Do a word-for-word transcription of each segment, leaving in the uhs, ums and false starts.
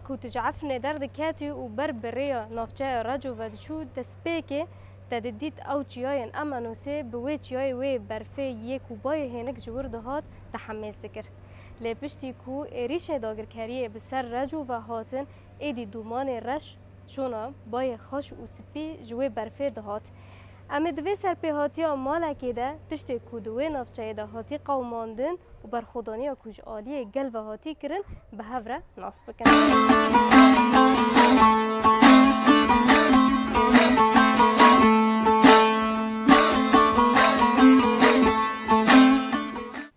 Ku tu ji Efrînê derdiketî û ber bi rêya navçeya Reco ve diçû, destpêkê te didît ew çiyayên Emanosê bi wê çiyayê wê berfê yê ku bayê hênik ji wir dihat, te hemêz dikir. Lê piştî ku êrîşên dagirkeriyê bi ser Reco ve hatin, êdî dûmanê reş, şona, bayê xweş û spî ji wê berfê dihat. Em ê di vê serpêhatiya malekê de tiştê ku di wê navçeyê de hatî qewimandin û berxwedaniya ku ji aliyê gel ve hatî kirin, bi hev re nas bikin.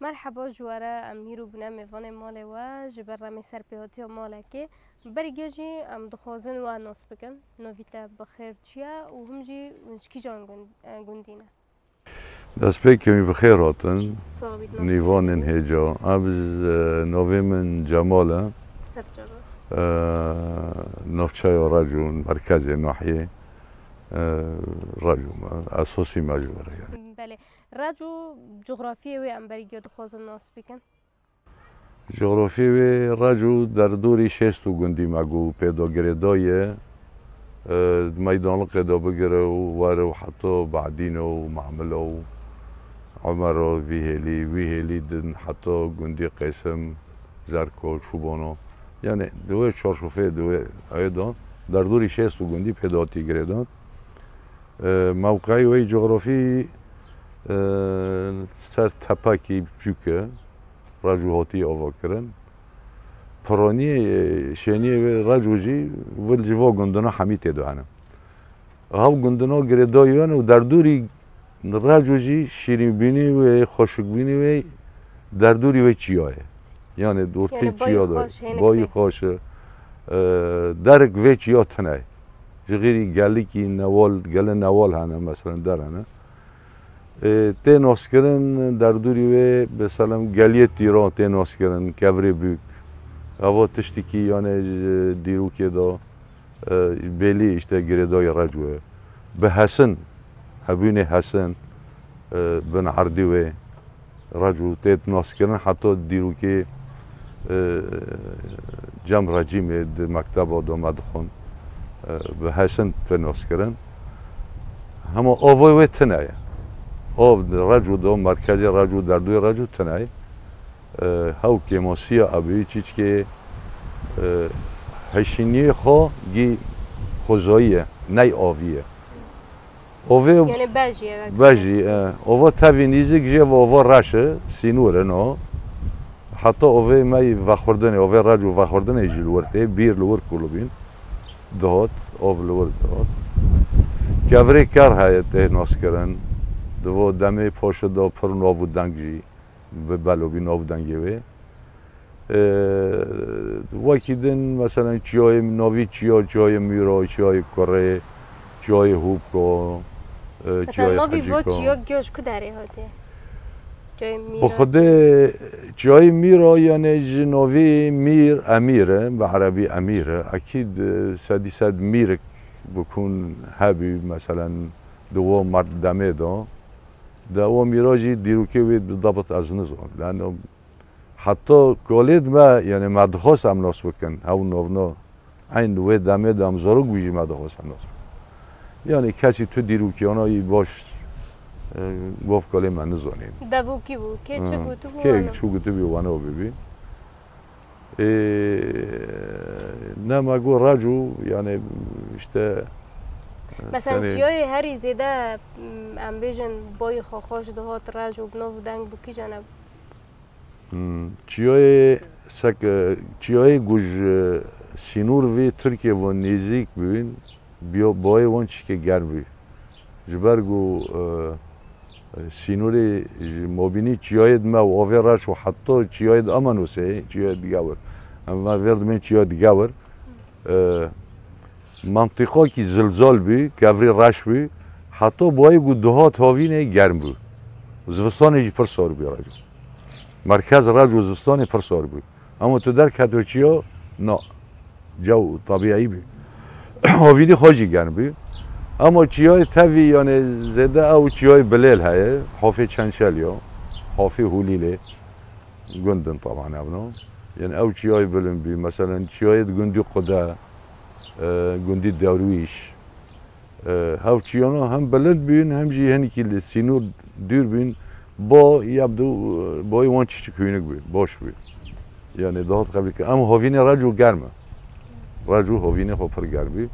Merheba ji we re, em hîro bûne mêvanê malê we ji berhemê serpêhatiya malekê. Berî gê jî em dixwazin we nas bikin. Navî te bi xêr çi ye û him jî ji kîjan gund-, e, gundî ne? Destpêkê wî bi xêr hatin. Sağ bît, navê te? Nîvanên hêja. Ev, e, navê min Cemal e. Ser çava. E, navçeya Reco, merkezê nahiyê, e, Reco me. Esasî me ji vir e yani. Belê. Reco, cografiyê wê em berî gê dixwazin nas bikin. Cografiyê wê Reco derdorî şêst û gundî me got pêda girêdayî ye. E, di meydanliqê de bigire û were û heta Badîne û Mamila û Umera vî hêlî, wî hêlî din heta gundî Qêsim, Zerko, Çûbano. Yani di wê çarşofê, di wê ayê de derdorî şêst û gundî pêda hatî girêdan. E, mewqeyê wê cografî, e, ser tepekî biçûk e. Reco hatî ava kirin. Piraniyê, e, şêniyê wê Reco jî vil ji va gundina hemî tê de hene. Ev gundina girêdayî wan û derdorî Reco jî şîrînbînî wê, xweşikbînî wê, derdorî wê çiya ye. Yani ortê çiya de bayî xweş e. E, derek vê çiya tune ye. Ji xêrî gelikî newal, gelê newal hene, meselen der hene. E, tê naskirin, derdorî wê, mesela geliyê Tîran tê naskirin, Kevrê Bûk. Eva tiştekî yani ji dîrokê de, e, belî işte girêdayî Reco ye. Bi Hesin, hebûnê Hesin, e, bin erdî wê. Reco tê naskirin heta dîrokê, e, cem recîmê di mekteba de me dixwin, e, bi Hesin tê naskirin. Hema avê wê tune ye. Av Reco de, merkezê Reco, derdorî Reco tune ye. E, hew kêmasiya ebî çîçkê, e, heşîniyê xwe gî xwezayî ye, ney avî ye. Ovê Yani bejî ye, wek bejî, e, ova tevî nîzik jê ve ova reş e, sînor e no. Heta ovê me yî vexwurdinê, ovê Reco vexwurdinê jî li wir tê, bîr li wir kulibîn. Dihat, ov li wir dihat. Kevirê ker heye tê naskirin. Di vo demê paşê de pir nav û deng jî, bi belobî nav û dengê wê. E, wekî din, meselen, çiyayê navî çiya, çiyayê Mîra, çiyayê Kurê, çiyayê Hûbka, e, Mesela çiyayê navî va Hecîka. Çiya giya ji ku derê hatiye? Çiyayê Mîra. Bi xwedê çiyayê Mîra, yani ji navî Mîr, Emîr e, bi erebî Emîr e. Ekîd, e, sedî sed Mîrik bikûn hebî, meselen, di wo merd demê de. De wo Mîra jî dîrokê wê bi dabit ez nizam. Lano Heta kolê di me, yani me dixwest em nas bikin, hew navna eyn wê demê de em zarok bû jî me dixwest em nas bikin. Yani kesî tu dîrokiyana yî baş, e, gof kolê me nizanî. Devokî bû, kê çi Hı. gotibû Kê wana? Çi gotibî wana bibî. E, ne me got Reco, yani işte, e, Mesela tenê çiyayê herî zêde, m, em bêjin bayî xwe xweş dihat Reco, bi nav û deng bû kîjan e? Hmm, çiyayê sek, e, çiyayê ku ji sînor vê Tirkiye ve nêzîk bûn, biyo-, bayê wan çîkê germ bû. Ji ber ku, e, e, sînorê ji mabînî çiyayê di me û avê reş û heta çiyayê di Amanosê, çiyayê di gewir. Em me vêr dimên çiyayê di gewir. E, Mentiqakî zilzal bû, kevirî reş bû, heta bayê ku dihat havînê germ bû. Zivistanê jî pir sar bû Reco. Merkez Reco zivistanê pir sar bû. Ama tu derketo çiya, na, cew tebîî bû. Havînî xwe jî germ bû. Ama çiyayê tevî, yani zêde ew çiyayê Bilêl heye, Hafê Çençelya, Hafê Hulîlê, gundin taban evno. Yani ew çiyayê bilind bî. Meselen çiyayê di gundî Qude, e, gundî Derwîş. E, hev çiyana hem bilind bîn, hem jî hinekî li sînor dûr bîn. Ba ya bi du, e, bayê wan çiçik hûnik bî, baş bî. Yani dahat qebîl kir. Em hovînê Reco germ e. Reco hovînê xwe pir germ bî.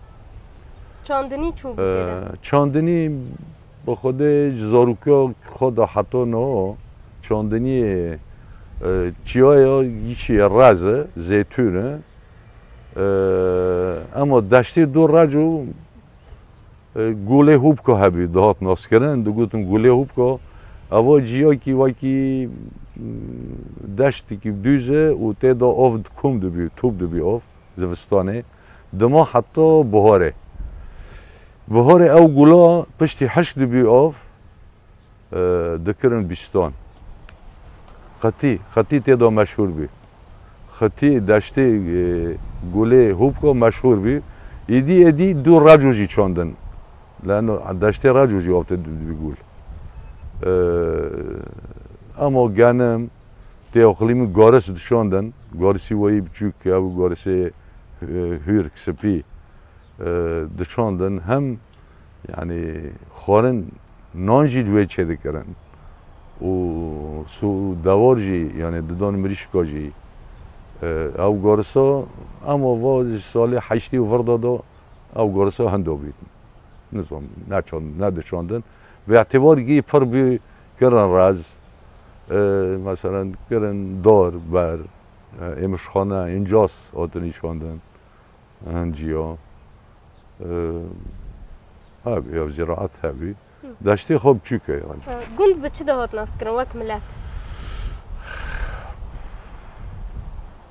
Çandinî çû bû tê de? E, çandinî bi xwedê ji zarokiya xwe de heta niha çandiniyê, e, çiyaya yî çi ye, rez e, zeytûn e. E, ema deştê dû Reco, e, Gulê Hûbka hebî, dihat naskirin, digotin Gulê Hûbka. Eva ciyakî wekî, mm, deştekî dûz e û tê de av kom dibî, top dibî av zivistanê. Dima heta buharê. Buharê ew gula piştî hişk dibî av, e, dikirin bîstan. Qetî, qetî tê de meşhûr bî. Qetî deştê, e, Gulê Hûbka meşhûr bî. Êdî, êdî dû Reco jî çandin. Leno deştê Reco jî av tê dibî gul. E, ema genim, tê aqilî min garis dişandin. Garisî weyî biçûk, ew garisê, e, hûrk, spî, e, diçandin. Hem, yani, xwarin, nan jî li wê çêdikirin. Û su-, dewar jî, yani, didan mirîşka jî. E, ew garisa, ema va ji salê heştê û vir de da ew garisa hendo bî. Nizam, neçand-, nediçandin. Bi îtibar gî pir bî kirin rez. E, meselen, kirin dar, ber, e, êmişxane, încas hatin îşandin. Hinciya, e, hebî, ya ziraet hebî. Hı. Deştê xwe biçûk e, yani. E, gund bi çi de hat naskirin wek milet?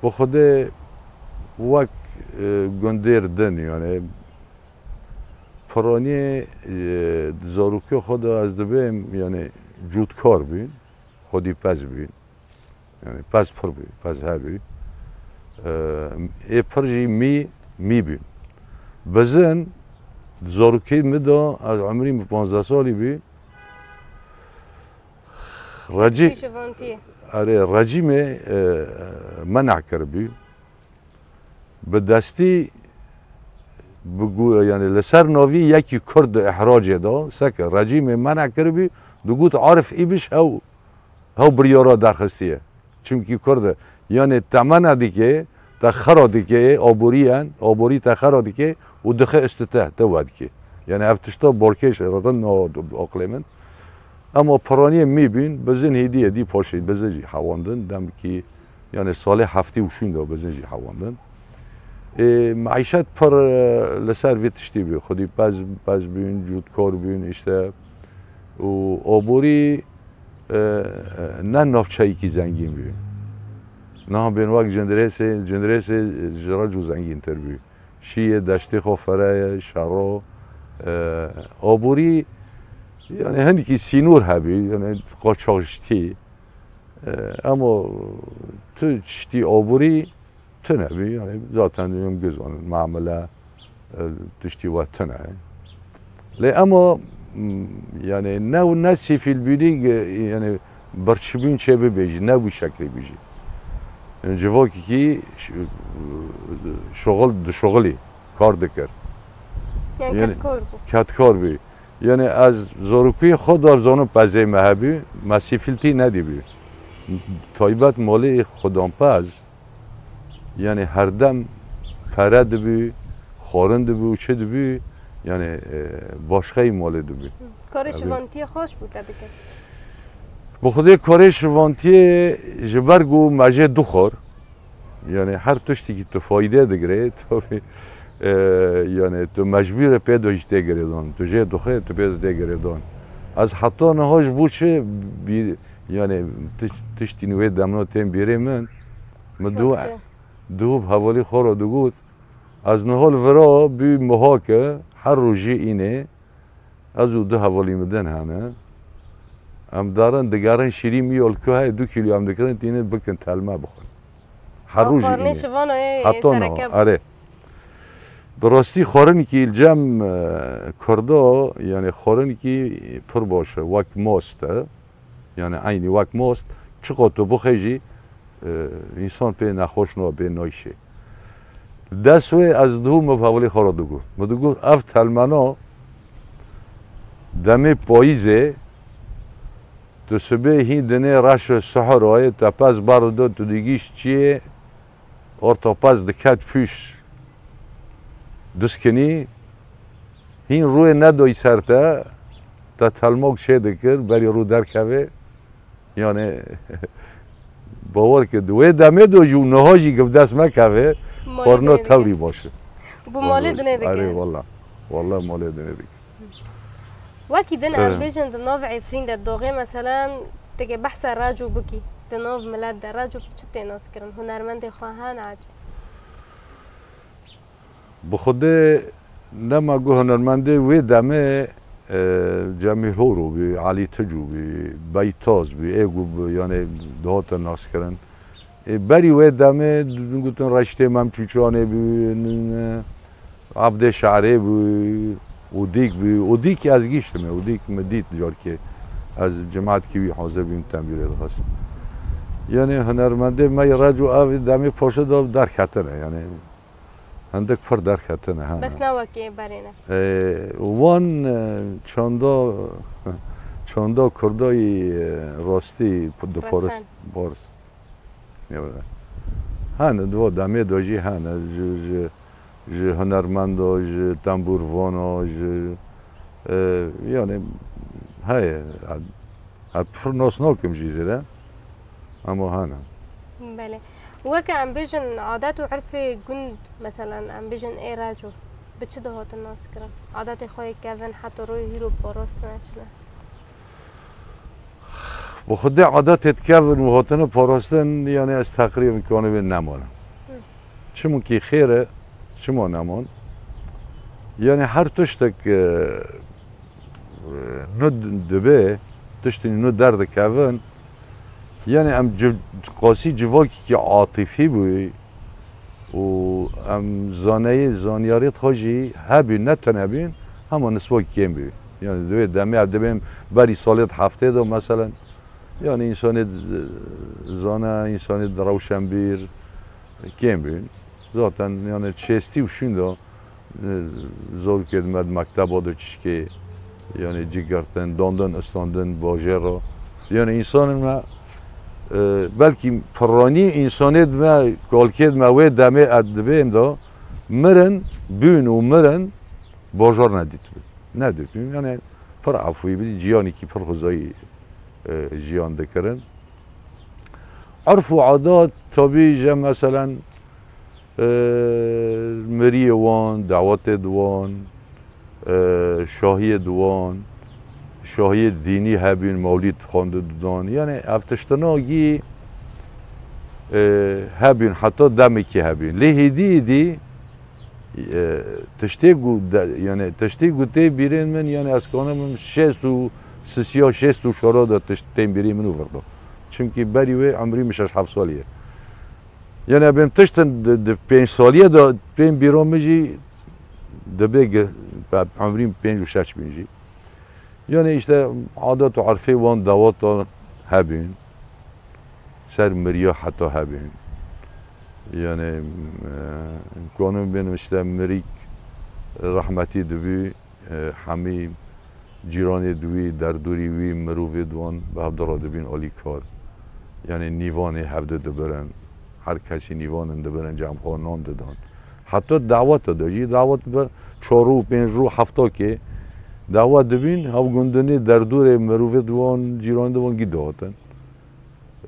Bi xwedê wek, e, gundêr din, yani, piraniyê, e, di zarokiya xwe de ez dibêm, yani, cûtkar bîn, xwedî pez bîn. Yani pez pir bî, pez hebî. E, ê pir jî mî, mî bîn. Bizin, di zarokî min de, ez umrî min panzdeh salî bî. Recî-, Şevantiyê. Erê, recîmê, e, mena kiribî. Bi destî, bi gu-, yani li ser navî yekî Kurd di ihracê de, seke recîmê mena kiribî, digot Arif Îbiş hew hew biryara derxistiye. Çimkî Kurd e. Yani te mena dike, te xera dike, aboriyen, abori te xera dike û dixe üstü te, te wedike. Yani ev tişta balkêş e, rind na aqilê min. Ema piraniyê mî bîn, bizin hêdî êdî paşê bizin jî hewandin, demkî, yani salê heftê û şûn de bizin jî hewandin. Ê, meîşet pir, e, li ser vê tiştî bî. Xwedî pez, pez bîn, cûtkar bîn, işte. Û aborî, e, e, ne navçeyekî zengîn bû. Niha bên wek Cindirêsê, Cindirêsê ji Reco zengîntir bû. Şiyê deştê xwe fereye, şero, e, aborî, yani hinekî sînor hebî, yani qaçaxçî. E, ema tu tiştî aborî, Tune bî, yani zaten em gizonin, mamele, e, tiştî we tune. Lê ema, m, yani ne, ne sîfîlbûnî, e, yani birçîbûn çê bibêjî, ne wî şeklî bî jî. Yani civakekî ş-, şuxul, dişuxulî, kar dikir. Yani Yani kedkar bû. Kedkar bî. Yani ez zarokî xwe de zanim pezê me hebî, me sîfîltî nedîbî. Taybet malê xudanpez, Yani herdem pere dibû, xwarin dibû, çi dibû, yani, e, başqeyî malê dibû. Karê Tabii. şivantiyê xweş bû te dikir. Bi xwedê karê şivantiyê ji ber ku me jê dixwar, yani her tiştekî tu fayde digirê, tabii, e, yani tu mecbûr e pê de jî tê girêdan. Tu jê dixwê, tu pê de tê girêdan. Ez heta niha ji bo çi bî-, yani tiş-, tiştî wê demna tên bîrê min, Min du, Wekî. du hevalî xwe re digot, ez niha li vira bî mihake, her rojê înê, ez û du hevalî min din hene. Em darin digerin şîrî mî yol ku heye du kîlo em dikirin, tînin bikin telme bixwin. Her Ew rojê xwarinê înê. şivano ê Heta niha, sereke bû. Erê. Bi rastî xwarinkî li cem, e, Kurda, yani xwarinkî pir baş e, wek most e. Yani eynî wek most, çiqo tu bixê jî, E, însan pê nexweş nû pê nayşê. Dest wê ez dû min bi hevalê xwe re digot. Min digot, ev telmeno demê payîzê, tu sibê hîn dinê reş û sihir ayê, te pez ber dido, tu digîş çiyê, orta pez diket pûş diskinî, hîn rûyê nedoyî ser te, te telmok çê dikir, berî rû derkevê. Yani bawer ke di wê demê de jî û niha jî giv dest mekeve, Malê xwarina dinê dike. Tewrî baş e. Bu malê dinê dike. Erê, walla. Walla malê dinê dike. Wekî din, Evet. Em bêjin di nav Efrîn de doxê, meselen, teke behsa Raco bikî, di nav milet de Raco çi tê nas kirin? Hunermendê xwe hene? Bi xwedê nema ku hunermendê wê demê, e, Cemîl Horo bî, Elî Tico bî, Beytaz bî, ê ku bi, yani dihatin naskirin. Ê berî wê demê d-, d-, gotin Reştê Mem Çûçanê bî, n-, n-, Abdê Şerê bî, û dîk bî, û dîk ez giştime, û dîk min dît carkê. Ez cemaetkî wî hazir bîm tembîrê dixist. Yani hunermendê me yê Reco ev demê paşê de derketine, yani. Hindik pir derketine, hene. Bes ne wekî berê ne. E, wan, e, çanda, çanda Kurdayî, e, rastî p-, diparist, Resen. Parist. Ya, hene, di va demê de jî hene, ji, ji, ji hunermendo, ji tembûrvano, ji, e, yani, heye, e, e, pir nas nakim jî zêde. Ama hene. Belê. Weke em bêjin adet û urfê gund, meselen, em bêjin ê Reco, bi çi dihatin naskirin? Adetê xwe yê kevin heta royê hîro parastine çi ne? Bi xwedê adetê kevin û hatine parastin, yani ez teqrîben kanibê nemane. Hı. Çimkî xêr e, çima neman? Yani her tiştek, e, nû dibe, tiştên nû derdikevin, yani em civ-, qasî civakî ki atîfî bûyî û em zaneyê, zanyariyê xwe jî hebîn, ne tene bîn, hema nisbakî kêm bî. Yani di wê demê ev dibên berî salê di heftê de, meselen, yani însanê di-, zana, însanê di rewşenbîr kêm bîn. Zaten yani şêstî û şûn de, e, zarokê di me di mekteba de çişkê, yani cî girtin, dandin, istandin, bajêr re. Yani însanên me, e, belkî piranî însanê di me, kalkê di me wê demê ez dibêm de mirin, bûn û mirin, bajar nedîtibû. Nedîtibû. Yani pir efûyî bî, ciyanekî pir xwezayî, e, jiyan dikirin. Urf û adat, tabî, je meselen, e, miriyê wan, dawetê di wan, e, şahiyê di wan, şahiyê dînî hebîn, mewlîd xwendin didan. Yani ev tiştina gî, e, hebîn, heta demekî hebîn. Lê hêdî hêdî, e, tiştê ku de, yani tiştê ku tê bîrên min, yani ez kanim şêst û sisiya, şêst û şara de tişt tên bîrê min û virdo. Çimkî berî wê emrî min şeş heft salî ye. Yani bêm tiştin di, di pênc salî ye de pên bîra min jî dibe ge-, emrî pênc û şeş bin jî. Yani işte adet û urfê wan daweta hebîn. Ser miriya heta hebîn. Yani, e, kanim bênim işte mirîk rehmetî dibî, e, hemî cîranê di wî, derdorî wî, mirovê di wan bi hev de re dibîn alîkar. Yani nîvanê hevdi dibirin. Her kesî nîvanin dibirin, cem xwe nan didan. Heta daweta de jî, dawet bi çar rû, pênc rû, hefta kê dawet dibîn, hev gundinê derdorê mirovê di wan, cîranê di wan gî dihatin.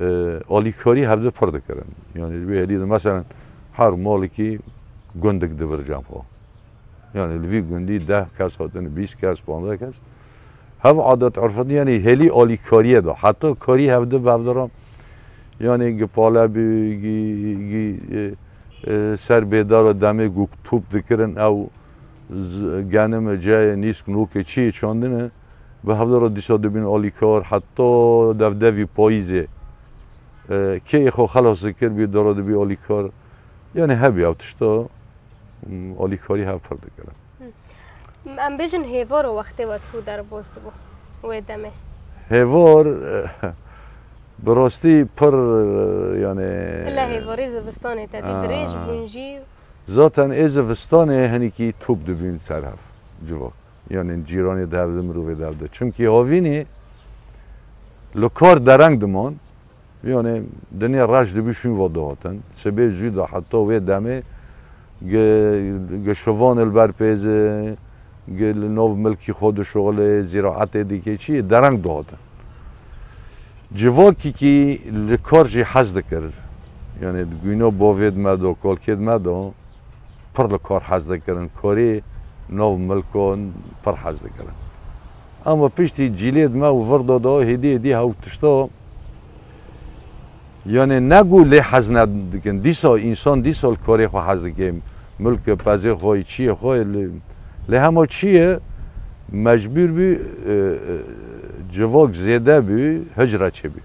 E, alîkarî hevdi pir dikirin. Yani ji wê hêlî de, meselen, her malekî gundek dibir cem xwe. Yani li vî gundî deh kes hatin, bîst kes, panzdeh kes. Hev adet urfet, yani hêlî alîkariyê de. Heta karî hevdi bi hevdi re, yani gipale bî, gî, gî, e, e, ser bêdara demê ku top dikirin, ew z-, genime ceyê nîsk nokê çiyê çandine, bi hevdi re dîsa dibîn alîkar, heta devdevî payîzê, e, kê xwe xelas dikir, bî dara dibî alîkar. Yani hebî ew tişta, m, alîkarî hev pir dikirin. Em bêjin hêvaro wextê we çû derbas dibû wê demê. Hêvar, Bi rastî pir, yani, Bila hêvarê zivistanê te dî, Aa. dirêj bûn jî. Zaten ê zivistanê hinekî top dibîn ser hev civak. Yani cîranê di hev de, mirovê di hev de. Çimkî havînî li kar dereng diman. Yani dinê reş dibî şûn va dihatin. Sibê zû de heta wê demê gi, gi şivan li ber pêzê, gi li nav milkî xwe dişuxulê, zîraetê dike çi dereng dihatin. Civakîkî li kar jî hez dikir. Yani di gûna bavê di me de, kalkê di me de pir li kar hez dikirin. Karê nav milkan pir hez dikirin. Ama piştî cîlê di me û vir de da hêdî hêdî hew tişta, yani ne ku lê hez nedikin. Dîsa, însan dîsa li karê xwe hez dike. Milk, pezê xwe, çiyê xwe, lê, lê hema çiyê mecbûr bû, e, e, civak zêde bû, hicre çêbû.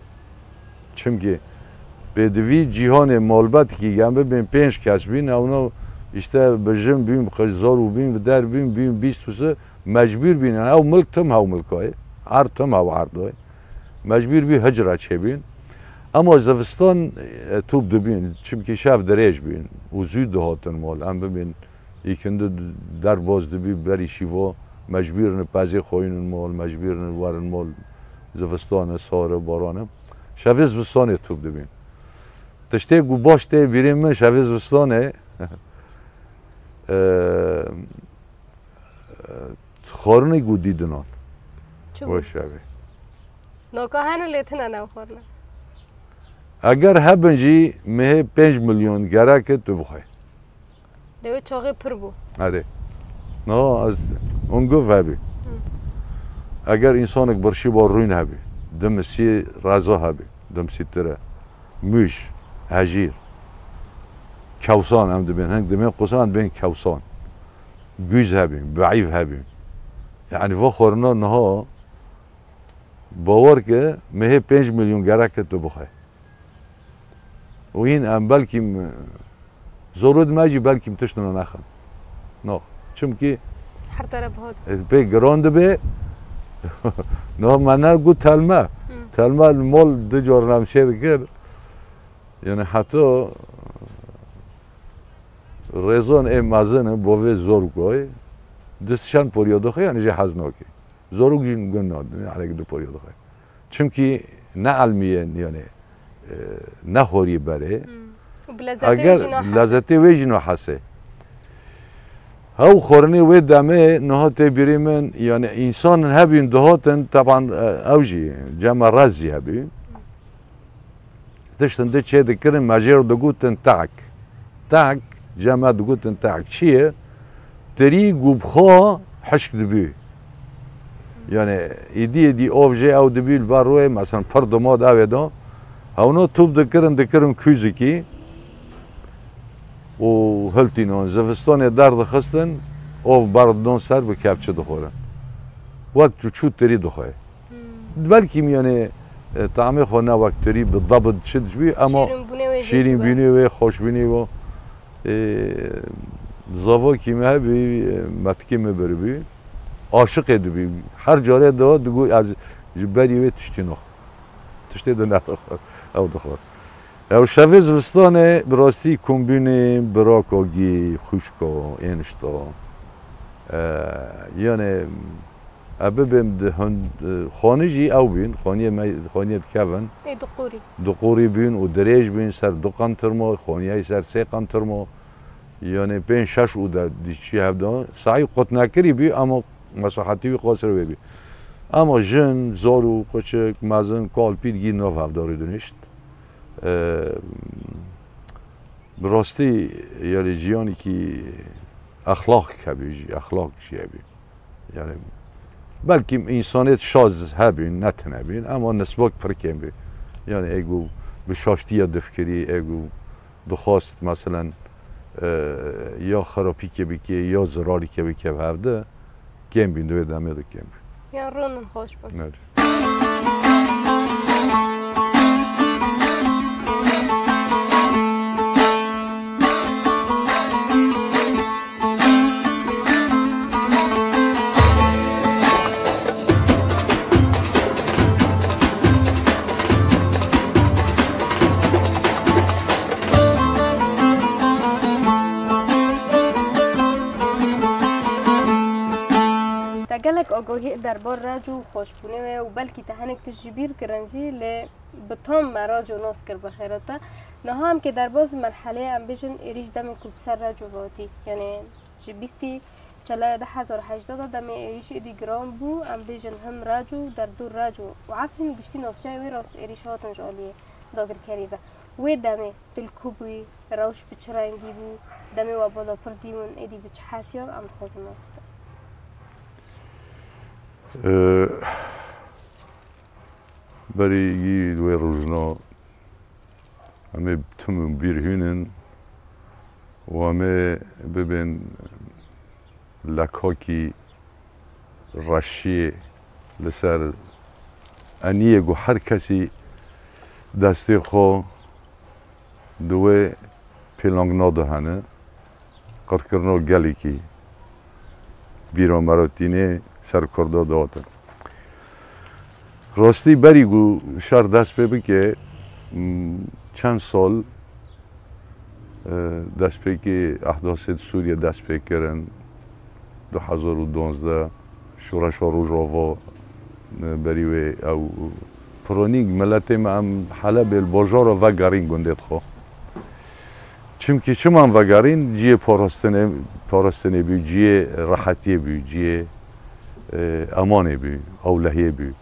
Çimkî pêdivî cîhanê malbetekî gem bibên pênc kes bîn, ewna işte bi jin bîn, bi zor û bîn, bi der bîn, bîn bîst û sê, mecbûr bîn. Ew milk tim hew milkayê, erd tim hew erdayê. Mecbûr bî hicra çêbîn. Ema zivistan, e, top dibîn, çimkî şev dirêj bîn û zû dihatin mal. Em bibîn, îkindi derbas dibî berî şîva, mecbûr in pezê xweynin mal, mecbûr in werin mal, zivistan e, sar e, baran e. Şevê zivistanê top dibîn. Tiştê ku baş tê bîrê min şevê zivistanê, e, e, xwarinê ku dîdinan. Çi bû? Weş şevê. Noka hene lê tune ne xwarine. Eger hebin jî mehê pênc milyon gerek e tu bixwe. Lê wê çaxê pir bû. Erê. No, ez ûnguv hebî. Hı. Eger însanek birşî bo rûyn hebî, dimisî rezo hebî, dimisî tire, mûj, hejîr, kewsan em dibên, hing dibên qusan dibên kewsan. Gûz hebî, beîv hebî. Yani va xwarina niha bawer ke mehê pênc milyon gerek e tu bixwe. Û hîn em belkî m-, zorû dime jî belkî em tişt nexin. No. Çimkî Her teref hat. e, pê giran dibe. No, me ne got telme. Hı. Telme li mol du car nemşê dikir. Yani heta rêzon ê mezin e, bo vê zor goy. Dist şen poriyo doxe, yani jî hez nake. Zorûk jî gun nadin, yani du poriyo doxe. Çimkî ne elmiyên, yani, e, ne xorî berê. Hmm. Û bi lezetê Eger wê jî nahese. lezetê wê jî nahese. Hew xwarinê wê demê niha tê bîrê min, yani însan hebîn dihatin, teban, e, ew jî, cema rez jî hebî. Tiştin di çê dikirin, me jê re digotin tehk. Tehk, cema digotin tehk. Çi ye? Tirî ku bi xwe hişk dibî. Yani, êdî, êdî ov jê ew dibî li ber rûyê, mesela, pir dima di ewê de. Hewna top dikirin, dikirin kûzikî û hiltînan. Zivistanê derdixistin, ov berdidon ser bi kevçi dixwarin. Wek tu çû tirî dixwe. Hmm. Belkî miyonê, e, tamê xwe ne wek tirî bi dabid çi dibî, ama Şîrînbûnê wê jî şîrînbûnê wê, xweşbûnê wê. E, zavokî me hebî, e, metikê me biribî. Aşiqê dibî. Her carê de digo ez ji berî wê tiştî nixwe. Tiştê de nedixwe. Ew dixwe. Ew şevê zivistanê bi rastî kombînê birako gî, xwişko, ênişto. E, yani, e, bibêm di hund-, e, xanî jî ew bîn, xaniyê me, xaniyê dikevin. Ê diqûrî. Diqûrî bîn û dirêj bîn, ser du qentirmo, xaniyê ser sê qentirmo. Yani pênc şeş û de dîçî hevda. Sahî qutnekirî bî, ama mesahetî wî qasir wê bî. Ama jin, zor û quçik, mezin, kal, pîr gî nav hevdarî dinişt. Eee, bi rastî, yani jiyanekî exlaq hebî jî, exlaq jî hebî. Yani belkî însanêt şaz hebîn, ne tune bîn, ama nisbak pir kêm bî. Yani ê ku bi şaştiya difikirî, ê ku dixwast, meselen, eee, ya xerapîkê bike, ya zirarîkê bike bi hevde, kêm bîn, di wê demê de kêm bîn. Ya rûnin xweş bin. Evet. Agahî derbar Reco û xweşbûnê wê û belkî te hinek tişt ji bîr kirin jî, lê bi tam me Reco nas kir bi xêra te. Niha em kê derbas merheleyê em bêjin êrîş demê ku bi ser Reco ve hatî. Yanî ji bîstî Çelaya du hezar hejdeh de demê êrîş êdî giran bû, em bêjin him Reco û derdor Reco û Efrîn û giştî navçeyê wê rast êrîş hatin ji aliyê dagirkerî ve. Wê demê tu li ku bûyî, rewş bi çi rengî bû, demê we balafir dîwin êdî bi çi hesiyan, em dixwazin nas bikin. Berî yî wê rojna em ê tim bîr hînin û em ê bibên lekakî reşiyê li ser eniyê ku her kesî destê xwe di wê pêlangna de hene, qirkirina gelekî bîra me re tîne ser Kurda dihatin. Rastî berî ku şer dest pê bike, m, çend sal, e, destpêkê ehdasê di Sûriyê dest pê kirin, du hezar û duwazdeh, Şoreşa Rojava, e, berî wê ew pironî miletê me em Helebê li bajara vegerîn gundê xwe. Çimkî çiman vegerîn, ciyê parastinê, parastinê bû, ciyê rehetiyê bû, ciyê, e, emanê bû, ewlehiyê bû.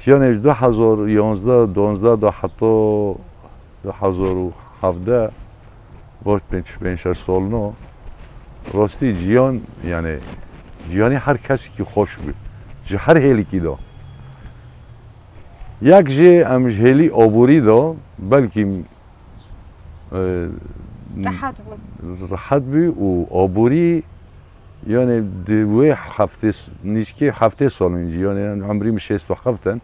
Yanê ji du hezar yanzdeh, duwazdeh de heta du hezar û hevdeh, va pênc, pênc şeş salino, rastî ciyan, yanê ciyanê her kesekî xweş bû. Ji her hêlikî de. Yek jê em ji hêlî aborî de belkî, e, Rehet bûn. rehet bû û aborî, yanê di wê heftê s-, nîşkê heftê salên jî, yanê em emrî min şêst û heft in.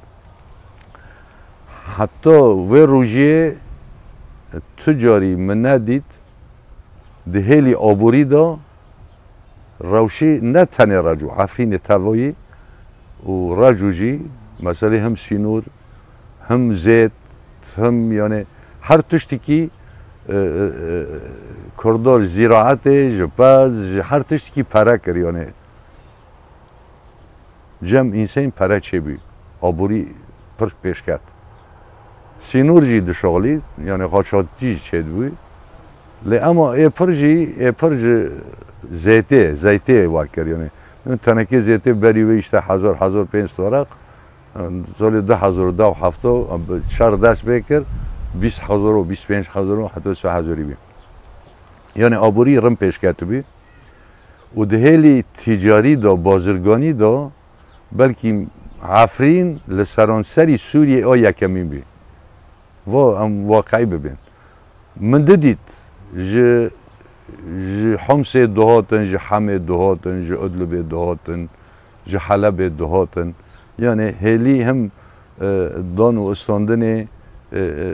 Heta wê rojê tu carî min nedît di hêlî aborî de rewşê ne tenê Reco, Efrînê tevayî û Reco jî, meselê him sînor, him zêt, him, yanê, her tiştekî, e, e, e, Kurdor zîraetê, ji pez, ji her tiştekî pere kir, yanê. Cem însen pere çêbû. Aborî pir pêşket. Sînor jî dişoxlî, yanê qaçaxî jî çêdibû. Lê ema ê pir jî, ê pir ji zeytê, zeytê wa kir, yanê. Tenekê zeytê berî wê îşte hezar, hezar pênc sed weraq. Salê du hezar û deh û heft şer dest pê kir, bîst hezar û bîst pênc hezar û heta sê hezarî bî. Yanê aborî rind pêşketibî. Û di hêlî tîcarî de, bazirganî de, belkî Efrîn li seranserî Sûriyê a yekemîn bî. Va em waqeî bibên. Min didît, ji, ji Homsê dihatin, ji Hemê dihatin, ji Idlibê dihatin, ji Helebê dihatin. Yanê hêlî him, e, dan û istandinê, e, e, e, e,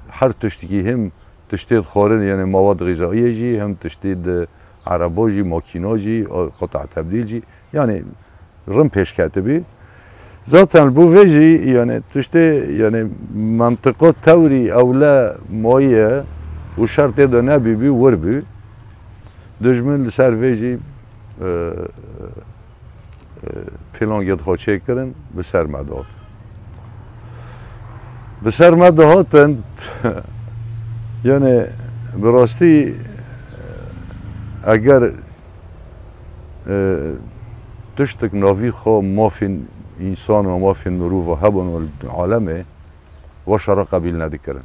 her tiştekî him tiştê di xwarin, yanê mewad xîzayiyê jî, him tiştê di ereba jî, makîna jî, qut'a tebdîl jî, yanê rind pêşketibî. Zaten bo vê jî, yanê tiştê, yanê mentiqa tewrî ewle mayiye û şer tê de nebîbî, wir bû. Dijmin li ser vê jî, e, e, pîlangê xwe çêkirin, bi ser me dihatin. Bi ser me dihatin, yanê bi rastî eger, e, tiştek navî xwe mafên însan û mafên mirova hebûn li alemê, we şera qebîl nedikirin.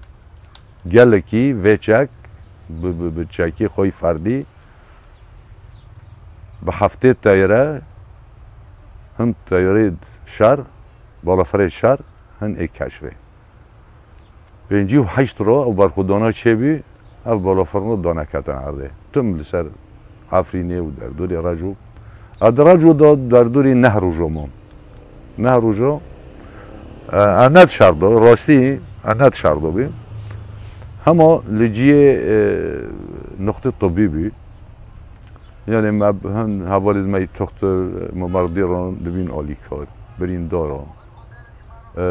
Gelekî vê çek bi, bi, bi çekê xwe yî ferdî bi heftê teyre, hin teyrê şer, balafirê şer, hin ê keşfê. Pêncî û heşt ro ew berxwedana çêbî, ev balafirno daneketine erdê. Tim li ser Efrînê û derdorê Reco. Ez di Reco de derdorê neh rojo mam. Neh rojo, e, ez ne dişardo, rastî ez ne dişardo bî. Hema li ciyê, e, nuqtê tibî bî. Yanê me hin hevalê me yî toxtir, mimerdî ran dibîn alîkar, birîndar ran. E,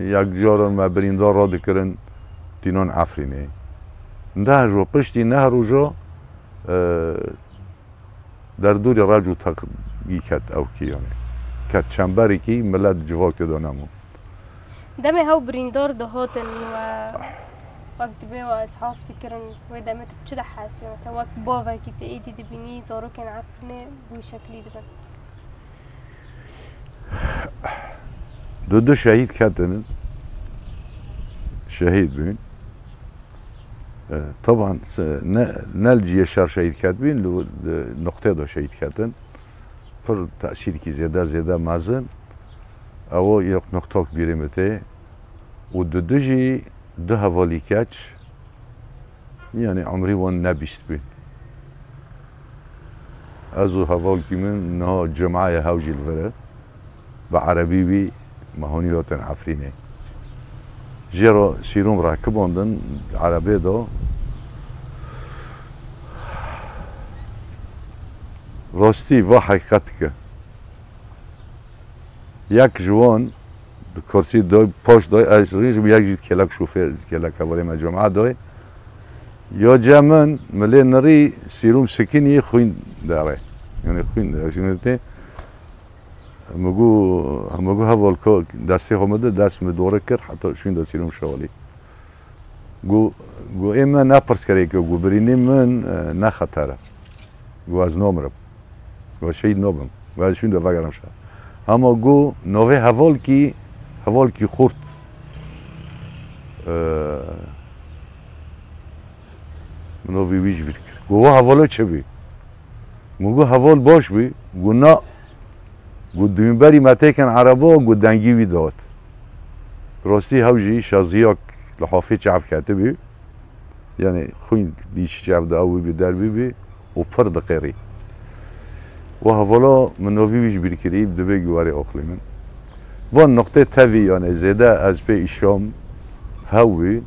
yek caran me birîndar radikirin tînan Efrînê. Neh ro, piştî neh roja, e, Derdorê rec û teqî ket ew kî, yanî. Ket çemberekî, milet civakê de nemûn. Demê hew birîndar dihatin we wek dibê we îshaf dikirin, wê demê tu bi çi dihesiyê? Mesela wek bavekî tu êdî dibînî zarokên Efrînê bi wî şeklî dibin. Du du şehîd ketin, şehîd bûn. E, teban se-, ne, ne li cihê şer şehîd ketibîn, li, li noqtê de şehîd ketin. Pir tesîrkî zêde, zêde mezin. Ew yek noqtok bîrê min tê. Û du du jî du hevalî keç, yanî umrî wan ne bîst bîn. Ez û hevalkî min niha cumeyê hew jî li vir e. Bi erebî wî me hûnî hatin Efrînê. Jê re sîrom rakibandin erebê de. Rastî va heqîqet dike. Yek ji wan di kursî de, paş de, ez rînim, yek jî kêlek şofêr, kêlek hevalê me cuma de. Ya cem min, milê nirî sîrom sikinî xwîn dere. Yanî xwîn dere. Şimdi te, min got, min got heval ko destê xwe min de, dest min dore kir, heta şûnde sîrom şewalî. Got, got ê me ne pirsgirêk e, got birînê min, e, ne xeter e. Got ez namirim. Got şehîd nabim. Got ez şûnde vegerim şer. Hema got navê hevalkî, hevalkî xurt. E, min navê wî ji bîr kir. Got wa hevala çi bî? Min got heval baş bî. Got na. Got di wînberî me têkin ereba, got dengî wî dihat. Rastî hew jî şaziyak li hafê çav ketibî. Yanî xwîn dî çi çav de ew bî derbî bî û pir diqêrî. Wa hevala min navî wî ji bîr kirî, dibê guwarê oxlê min. Van noqtê tevî, yanî zêde ez pê îşam hew bî.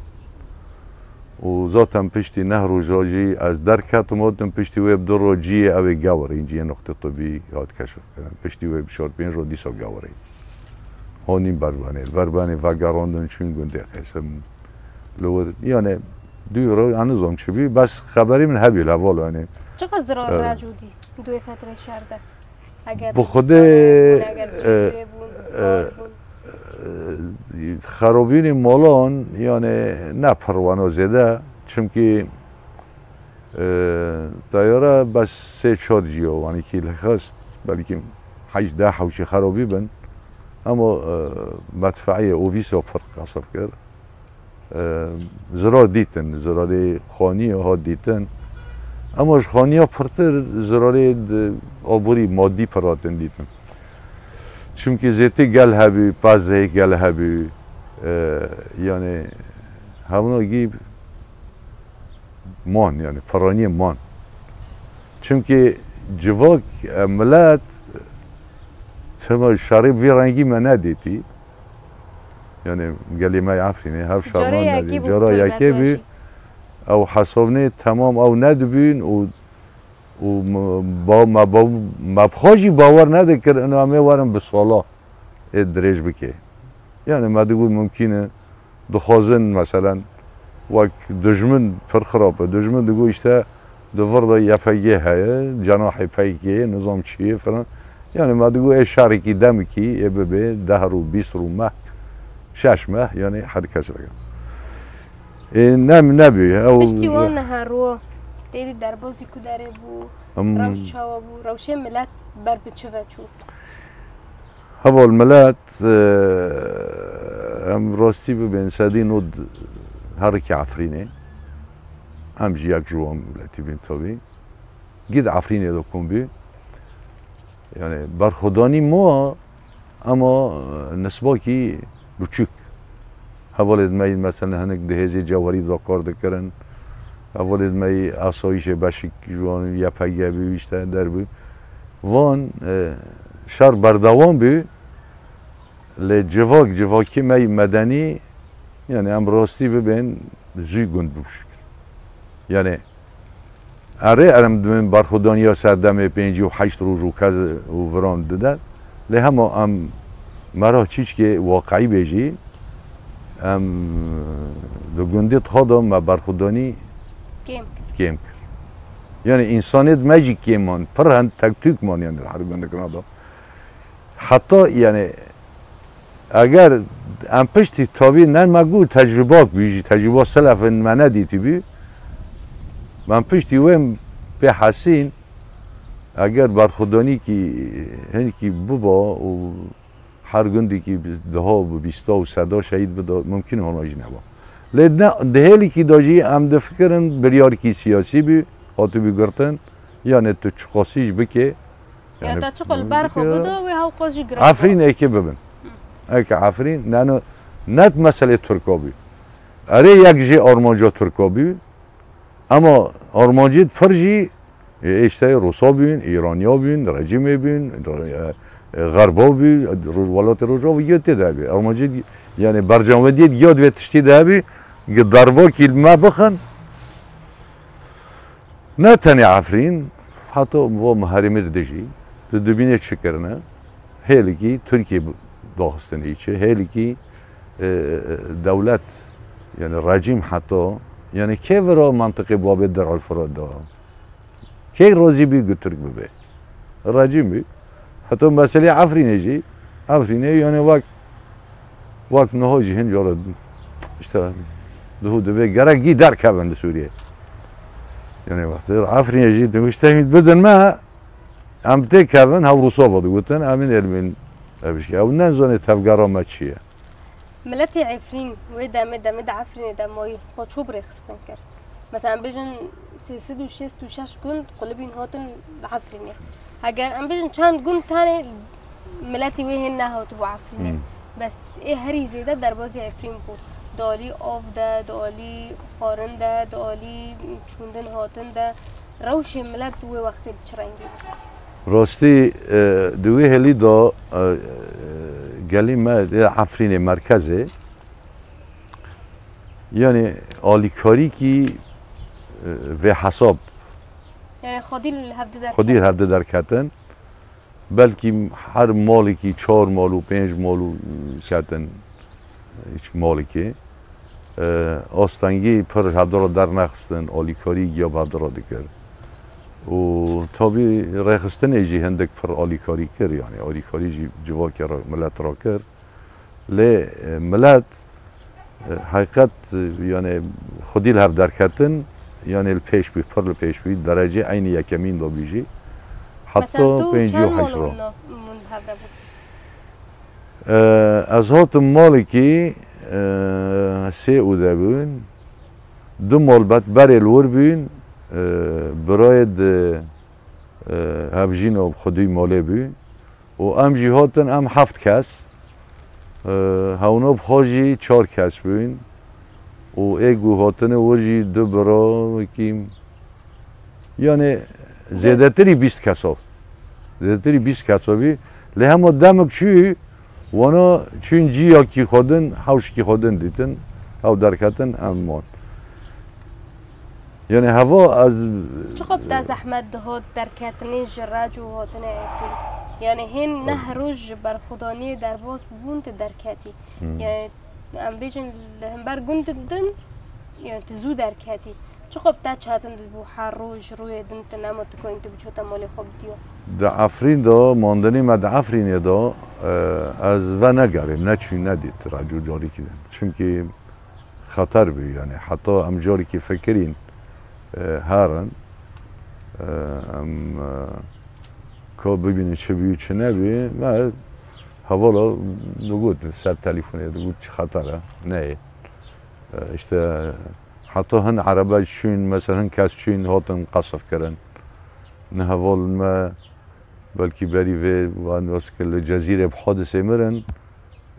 Û zaten piştî neh roja jî ez derketim, hatim piştî wê bi du roj ciyê ew ê gewirîn, ciyê noqtê tibî hat keşifkirin. Piştî wê bi çar pênc roj dîsa gewirîn. Hanîn berbenê, berbenê vegerandin çûn gundê Qêsim. Li wir, yanî, du roj, ez nizam çi bî, bes xeberî min hebî li heval, yanî. Çiqas zirar e, rec û dî, di wê fetrê şer de? Bi Xwedê, e, e, xerabînî malan, yanî ne pir weno zêde, çimkî, e, teyare bes sê çar ciya, wanî kî li xist, belkî heşt deh hewşî xerabî bin, ama, e, medfeiyê û vîsa pir qesif kir. E, zirar dîtin, zirarê xaniya hat dîtin. Ema ji xaniya pirtir zirarê di aborî madî pir hatin dîtin. Çimkî zêtî gel hebû, pezê gel hebû. E, yanî hevna gî man, yanî piraniyê man. Çimkî civak, e, milet, çima şerî vî rengî me nedîtî. Yanî gelê me yê Efrînê, hev şerman nedî. Cara yekê bû. Ew hesabnê temam ew nedibûn û, û me, ba-, me, ba-, me bi xwe jî bawer nedikir, ina em ê werin bi sala ê dirêj bike. Yanî me digot mumkîn e, dixwazin, meselen, wek dijmin pir xirab e. Dijmin digot, îşte, di vir de Y P G heye, cenahê P K K, nizam çi ye, filan. Yanî, me digot, ê şerekî demikî, ê bibe deh rû, bîst rû meh, şeş meh, yanî, her kes veke. Ê, ne, nebû, ew. Piştî wan her ro, têdî derbazî ku derê bû, Em, rewş çawa bû, rewşê milet ber bi çi ve çû? Heval milet, e, em rastî bibên sedî nod herikî Efrînê. Em jî yek ji wan miletî bîn tabî. Gî di Efrînê de kom bî. Yanî berxwedanî ma, ema, e, nisbakî biçûk. Hevalê me yî, mesela, hinek di hêzê cewherî de kar dikirin. Hevalê me yî asayîşê beşik ji wan Y P G bû, îşte derbû. Van, e, şer berdewam bû. Lê civak, civakî me yî medenî, yanî em rastî bibên zû gund bû şikir. Yanî Erê, erê em dibin berxwedaniya serdemê pêncî û heşt roj û kez û viran dide. Lê hema em mera çîçkê waqeî bêjî, em di gundê xwe de me berxwedanî kêm kir. Kêm kir. Yani insaniyet me jî kêm man, pir hen tek tük man yani her gundikina da. Heta yani eger em piştî tabî ne me got tecrübak bî jî, tecrüba selefin me nedîtî bî. Em piştî wê bê hesîn, eger berxwedanîkî hinkî biba û her gundekî bi deha, bi bîsta û seda şehîd bida, mumkin hona jî neba. Lê ne, di hêlekî de jî em difikirin biryarkî siyasî bî, hatibî girtin, yanê tu çiqasî jî bikê, Ya yani te çiqol ber xwe bikê, bido, wê hewqas jî girêt. Efrîn êkê bibin. Eke Efrîn, nano, net meselê Tirka bî. Erê yek jê armanca Tirka bî, Ema armancê pir jî, e, işte Rûsa bûn, Îraniya bûn, rejîmê bûn, e, e, Xerba bû, Roj-, welatê Rojava yê tê de hebî. Armancê, yani bercamvediyê ya divê tiştî de hebî, gi derbakî li me bixin. Ne tenê Efrîn, heta bo herêmê dide jî, di dibînê çi kirine, hêlikî Tirkiye daxistin îçe, hêlikî, e, e, dewlet, yani rejîm heta, yani kê vira mantiqê babê Der'al Firat da? Kê razî bî ku Tirk bibe? Rejîm bî. Heta meselê Efrînê jî, Efrînê yani wek, wek niha jî hin cara işte duhû divê gerek gî derkevin li Sûriyê. Yani wextê Efrînê jî dibî işte bidin me, em têkevin, hew Rûsava digotin, em ên êlmên ev işkê. Ew nezanê tevgera me çi ye. Miletê Efrîn wê demê, demê di Efrînê de mayî xwe çû bi rêxistin kir. Mesela em bêjin sê sed û şêst û şeş gund qulibîn hatin li Efrînê. Heger em bêjin çend gund tenê miletî wê hên nehatibû Efrînê. Hmm. Bes ê herî zêde derbazî Efrîn bû. Di alî av de, di alî xwarin de, di alî çûndin hatin de. Rewşê milet wê wextê bi çi rengî bû? Rastî, e, di wê hêlî de, e, gelî me ê Efrînê merkezê, yani alîkarîkî, e, vê hesab. Yani xwedî li hevdi derketin. Xwedî li hevdi derketin. Belkî her malekî çar mal û pênc mal û ketin hiç malekê. E, astengî pir hevdira dernexistin, alîkarî giya bi hevdira dikir. Û tabî rêxistinê jî hindik pir alîkarî kir, yani alîkarî jî civakê re, milet re kir. Lê, e, milet, e, heqîqet, e, yani xwedî li hev derketin, yani li pêş bî, pir li pêş bî, derecê eynî yekemîn de bî jî. Heta Mesela tu pêncî û heşt çend ro. Mano min, min bi hev re bû? E, ez hatim malekî, e, sê û de bûn. Du malbet berê li wir bûn, e, birayê di, e, hevjîna xwedî malê bû. Û em jî hatin, em heft kes. E, hewna bi xwe jî çar kes bûn. Û ê ku hatine wir jî du bira wekî, yani zêdetirî bîst kesa. Zêdetirî bîst kesa bî. Lê hema demek çû, wana çûn ciyakî xwe din, hewşikî xwe din dîtin. Ew derketin, em man. Yani heva ez Çiqas te zehmet dihat derketinê ji rec û hatinê Efrîn? Yani hên neh roj ji berxwedaniyê derbas bûbûn tu derketî. Hmm. Yani em bêjin li hember gund din, yani tu zû derketî. Çiqas te çetin dibû her roj rûyê din tu nema tu koyîn tu biçota malê xwe bidiyo? Di Efrîn de, mandinî me di Efrînê de, e, ez venegerîm, neçûn nedît rec û carîkî din. Çimkî xeter bû, yani heta em carekî fikirîn, e, herin, e, em, e, ka bibînin çi bû, çi nebû, me hevala digot ser telîfonê, digot çi xeter e, neyê. E, işte heta hin erebe çûn, mesela hin kes çûn, hatin qesf kirin. Ni heval me belkî berî vê, wan wes kir li Cezîrê bi hadisê mirin,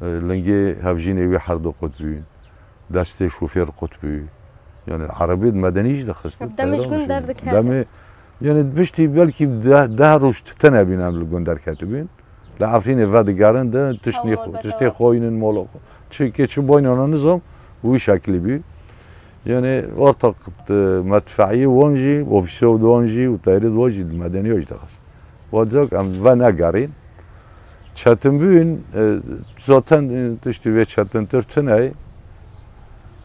e, lingê hevjînê wî her du qut bûn. Destê şofêr qut bû. Yani erebê di medenî jî dixistin. Demê ji gund derdikevin. Demê, yani piştî belkî deh, deh roj tune bîn em li gund derketibîn. Li Efrînê vedigerin de tiştê xwe, tiştê xwe yînin mala xwe. Çi ke çi boyna nizam, wî şeklî bî. Yani ortak, e, medfeiyê wan jî, ofîsê wan jî û teyrê wan jî di medeniya jî dixist. Wacak em venegerîn. Çetinbûn, e, zaten, e, tiştî vê çetintir tune ye.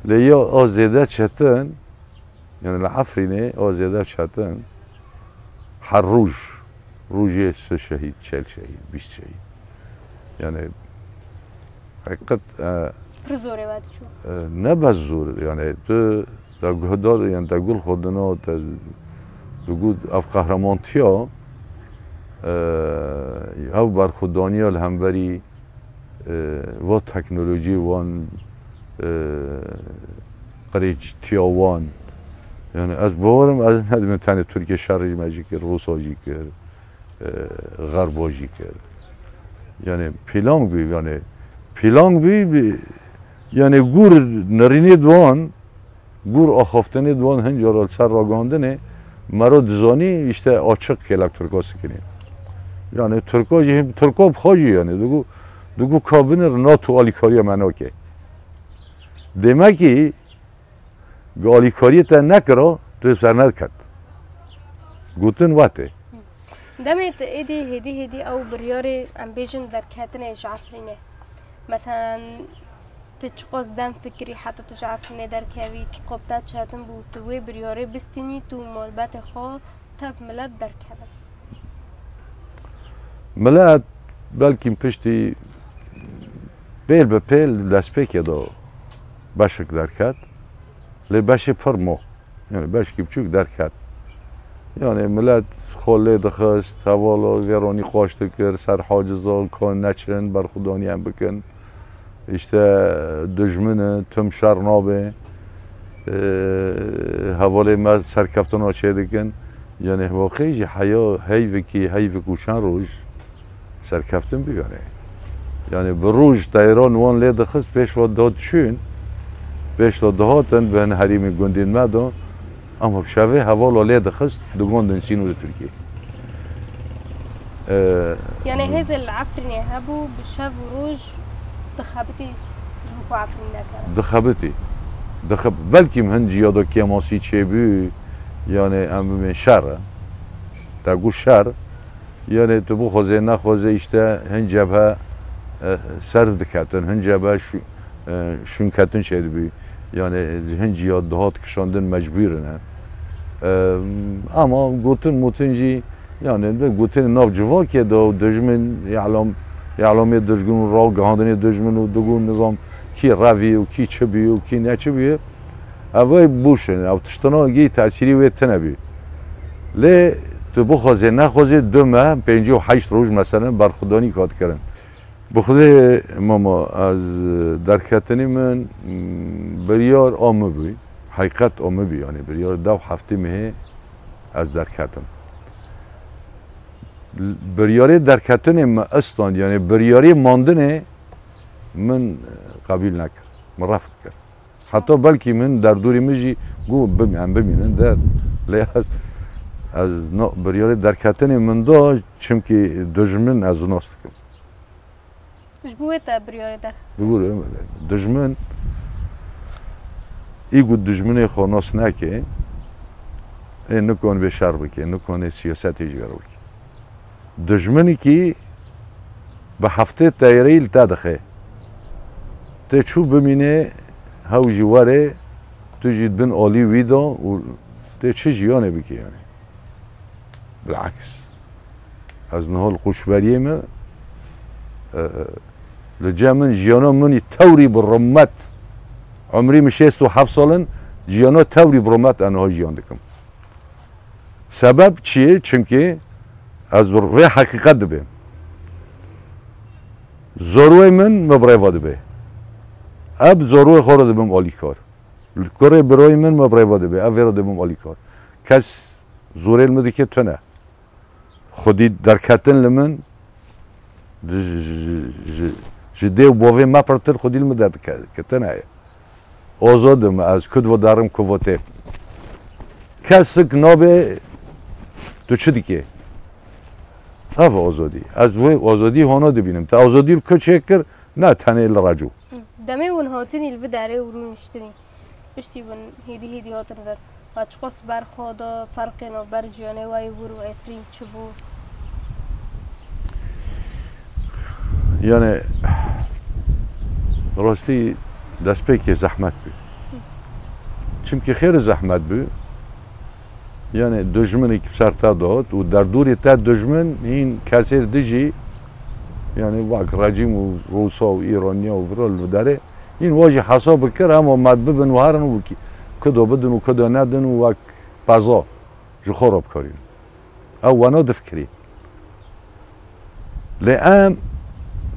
Lê ya a zêde çetin, yani li Efrînê a zêde çetin, Her roj, rojê sih şehîd, çel şehîd, bîst şehîd. Yani, heqîqet, e, Pir zor e we diçû. E, ne bes zor, yani, tu, te guhdar, yani, te gul xwe dina, te digot, ev qehremantiya, e, ev berxwedaniya li hemberî, e, va teknolojî wan, e, qirêjtiya wan. Yani, ez bawerim, ez nedibim tenê Tirkiye şerî me jî kir, Rûsa jî kir, e, Xerba jî kir. Yani, pîlan bî, yani, pîlan bî, bî, yani, gûr nerînê di wan, gûr axaftinê di wan hin cara li ser ragihandinê, mero dizanî, işte, açiq kêlek Tirka sikinî. Yani, Tirka jî, Tirka bi xwe jî, yani, digo, digo ka binir NATO alîkariya me nake. Demekî, Gi alîkariyê te nekira, tu ser nediket. Gotin wetê. Demê tu êdî hêdî hêdî ew biryarê, em bêjin, derketinê ji Efrînê. Meselen, tu çiqas dem fikirî heta tu ji Efrînê derkevî, çiqas te çetin bû, tu wê biryarê bistînî, tu malbetê xwe tev milet derkevin? Milet belkî piştî pêl bi pêl destpêkê de beşek derket. Lê beşê pir ma. Yani beşkî biçûk derket. Yani milet xwe lê dixist, hevala vêranî xwaş dikir, ser haciza ka neçin, berxwedaniyan bikin. İşte dijmin e, tim şer nabe. Ee, hevalê me serkeftina çêdikin. Yani waqê jî heya heyvekî, heyvek û çend roj serkeftin bû yani. Yani bi roj teyran wan lê dixist, pêş ve dihat çûn, pêş ve dihatin bin herîmî gundên me de. Ama bi şevê hevala lê dixist, digondin Sînû li Tirkiyê. Ee, Yani hêzê li Efrînê hebû, bi şev û roj dixebitî ji bo ku Efrîn nekeve. Dixebitî. Dixeb-, belkî hin ciya de kêmasî çêbû, yani em bimên şer e. Te got şer, yani tu bixwazê nexwazê işte hin cebhe, e, ser diketin, hin cebhe şu-, e, şûnketin çêdibû. Yani hin ciya dihat kişandin mecbûr ne. E, ama gotin motin jî, yani bi gotin nav civakê de û dijmin, îlam, îlamê dijmin û ragihandinê dijmin û digo nizam kî revî û kî çi bî û kî ne çi bî. Ev ê bûşin, ev tiştina gî tesîrî wê tine bî. Lê tu bixwazê nexwazê du meh, pêncî û heşt roj meselen berxwedanî ka dikirin. Bi Xwedê mama ez derketinî min, m, biryar a min bû. Heqîqet a min bû, yani biryar dew heftê mehê ez derketim. Biryarê derketinê min stand, yani biryarê mandinê min qebûl nekir. Min refd kir. Heta belkî min derdorî min jî got bim-, em bimînin der. Lê ez, ez na, biryarê derketinê min da, çimkî dijmin ez nas dikim. Ji bo wê te biryarê derxist? Ji bo wê, dijmin, î got dijminê xwe nas neke, ê nikon bê şer bike, nikon ê siyasetê ji wê re bike. Dijminekî bi heftê teyreyî li te dixe. Tê çû bimîne, hew jî were, tu jî bin alî wî de û tê çi jiyanê bikî yani. Bilaks. Ez niha li qoçberiyê me, e, li cem min jiyana min î tewrî bi rimet. Umrî min şêst û heft sal in, jiyana tewrî bi rimet ez niha jiyan dikim. Sebeb çi ye? Çimkî ez bi vê heqîqet dibêm. Zorwê min me bi rêva dibe. Ez bi zorwê xwe re dibim alîkar. Li kurê birayê min me bi rêva dibe. Ez vê re dibim alîkar. Kes zorê li min dike tune. Xwedî derketin li min, ji, ji, ji, ji, ji dê û bavê me pirtir xwedî li min derdiketine ye. Azad im ez, ku divedarim ku votê. Kesik nabe, tu çi dikê? Ev azadî. Ez wê azadî hona dibînim. Te azadî li ku çêkir? Ne tenê li reco. Demê hûn hatinî li vê derê û rûniştinî. Piştî hûn hêdî hêdî hatin vir. Qet çiqas ber xwe da ferqê navber jiyanê we yê wir û Efrîn çi bû? Yani, rastî destpêkê zehmet bû. Çimkî xêr zehmet bû. Yani dujminek bi ser te dihat û derdorê te dujmin hîn kesê dijî, yani wek rejîm û Rûsa û Îraniya û vira li derê, hîn wa jî hesab bikir, hema me bibin û herin û ki-, kudo bidin û kudo nedin û wek peza ji xwe re bikarîn. Ew wena difikirî. Lê em,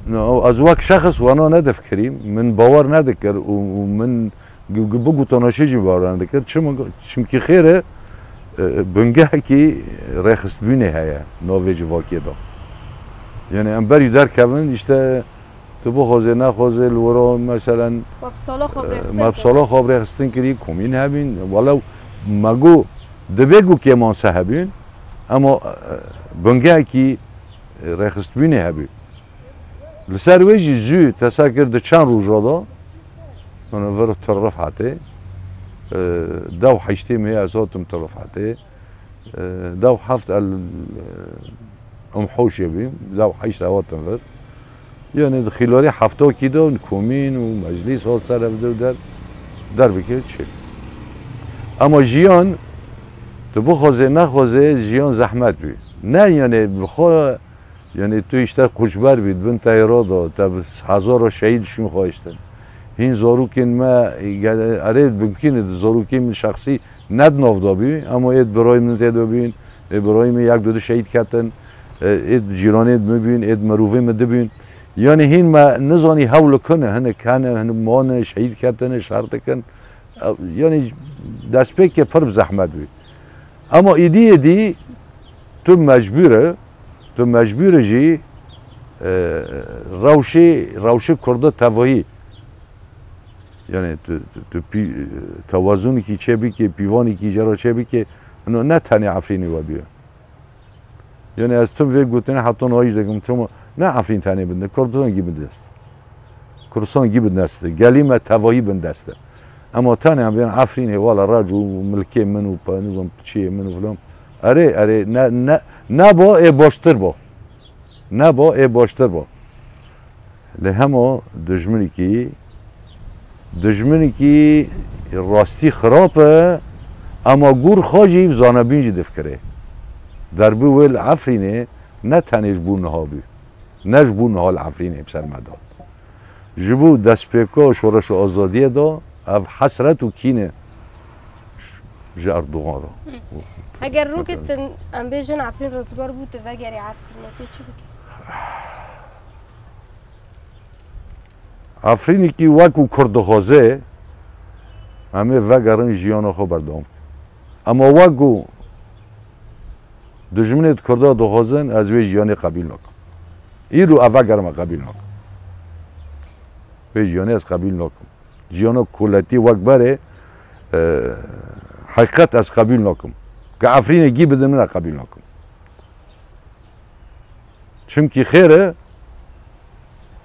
no, ez wek şexs wena nedifikirîm, min bawer nedikir û, û min gu-, gu-, bigotana çi jî bawer nedikir. Çima? Çimkî xêr e, e, bingehekî rêxistbûnê heye navê civakê de. Yani em berî derkevin, işte, tu bixwazê nexwazê li wira, meselen, Websala xwe e, birêxistin me bi sala xwe bi rêxistin kirî, komîn hebîn, welew me got, dibe ku kêmanse hebîn, ema, e, bingehekî, e, rêxistbûnê hebî. Li ser wê jî zû te ser kir di çend roja de, min vir Tirrifetê, e, dew heştê mehê ez hatim Tirrifetê, e, dew heft el, e, em hoşê bîm, dew heşt hatim vir. Yani di xîlarê heftakî de komîn û meclîs hat ser ev der, der bike çi. Ama jiyan, tu bixwazê nexwazê, jiyan zehmet bî. Ne yani bi xwe, yani tu işte koçber bî, bin teyra da, te bi hezara şehîd şûn xwe hiştin. Hîn zarokên me, gel-, erê mimkîn e zarokên min şexsî ne di nav de bî, ama êd birayê min tê de bîn, ê birayê min yek du du şehîd ketin, e, êd cîranê min bîn, êd mirovê min dibîn. Yani hîn me nizanî hewl li ku ne, hinek hene, hinek mane, şehîd ketine, şer dikin. E, yani destpêkê pir bi zehmet bî. Ama îdî êdî tu mecbûr e, tu mecbûr e jî, e, rewşê, rewşê Kurda tevahî. Yani tu, tu, tu pî-, tewazunekî çêbikê, pîvanekî jê re çêbikê, ino ne tenê Efrînê we bîye. Yani ez tim vê gotinê heta niha jî dikim, çima ne Efrîn tenê bin de, Kurdistan gî bin dest. Kurdistan gî bin dest. Gelî me tevahî bin dest. Ema tenê em bên Efrînê wala rac û milkê min û pa-, nizam çiyê min û filan. Erê, erê, ne, ne, ne bo ê baştir bo. Ne bo ê baştir bo. Lê hema dijminekî, dijminekî rastî xirab e, ema gor xwe jî zanebîn jî difikire. Derbû wê li Efrînê ne tenê ji bo niha bû. Ne ji bo niha li Efrînê bi ser me de. Ji bo destpêka şoreşa azadiyê de ev hesret û kîne ji Erdogan re. Hı. Eger roketin, em bêjin Efrîn rizgar bû, tu vegerî Efrînê, tu çi bikî? Efrînekî wekû Kurd dixwaze, em ê vegerin jiyana xwe berdewam bikin. Ema wekû dijminê di Kurda dixwazin, ez wê jiyanê qebîl nakim. Îro ev vegerim, qebîl nakim. Vê jiyanê ez qebîl nakim. Jiyana koletî wek berê, e, heqîqet ez qebîl nakim. Ke Efrînê gî bidin min, ez qebîl nakim. Çimkî xêr e,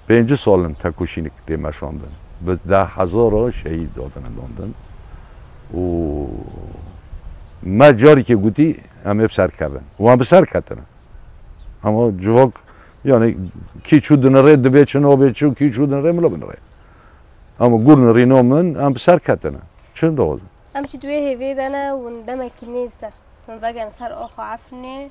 pêncî sal in tekoşînek tê meşandin. Bi deh hezara şehîd hatine dandin. Û me carîkê gotî, em ê bi ser kevin. Û em bi ser ketine. Ama civak, yani, kî çû dinirê, dibê çi nabê çi, kî çû dinirê, mila binirê. Ama gor nirîna min, em bi ser ketine. Çi dixwazin? Em jî di wê hêvê de ne û demekî nêz de. Hûn vegerin ser axa Efrînê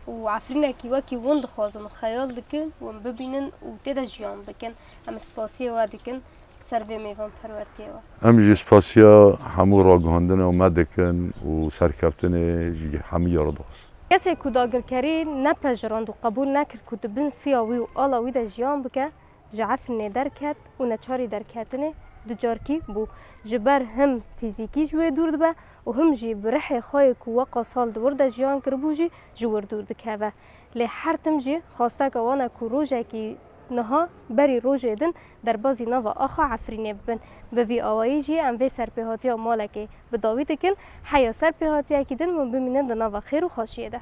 û Efrînekî wekî hûn dixwazin û xeyal dikin, hûn bibînin û tê de jiyan bikin. Em spasiyê we dikin ser vê mêvanperwertiyê we. Em jî spasiya hemû ragihandina me dikin û serkeftinê ji hemû ya re dixwazin. Kesê ku dagirkerî nepejirand û qebûl nekir ku di bin siya wî û ala wî de jiyan bike, ji Efrînê derket û neçarî derketinê ducarkî bû. Ji ber him fîzîkî ji wê dûr dibe û him jî bi rihê xwe yê ku weqa sal di wir de jiyan kiribû jî ji wir dûr dikeve. Lê her tim jî xwasteke wan e ku rojekî niha berî rojê din derbazî nava axa Efrînê bibin. Bi vî awayî jî em vê serpêhatiya malekê bi dawî dikin. Heya serpêhatiyekî din hûn bimînin di nava xêr û xweşiyê de.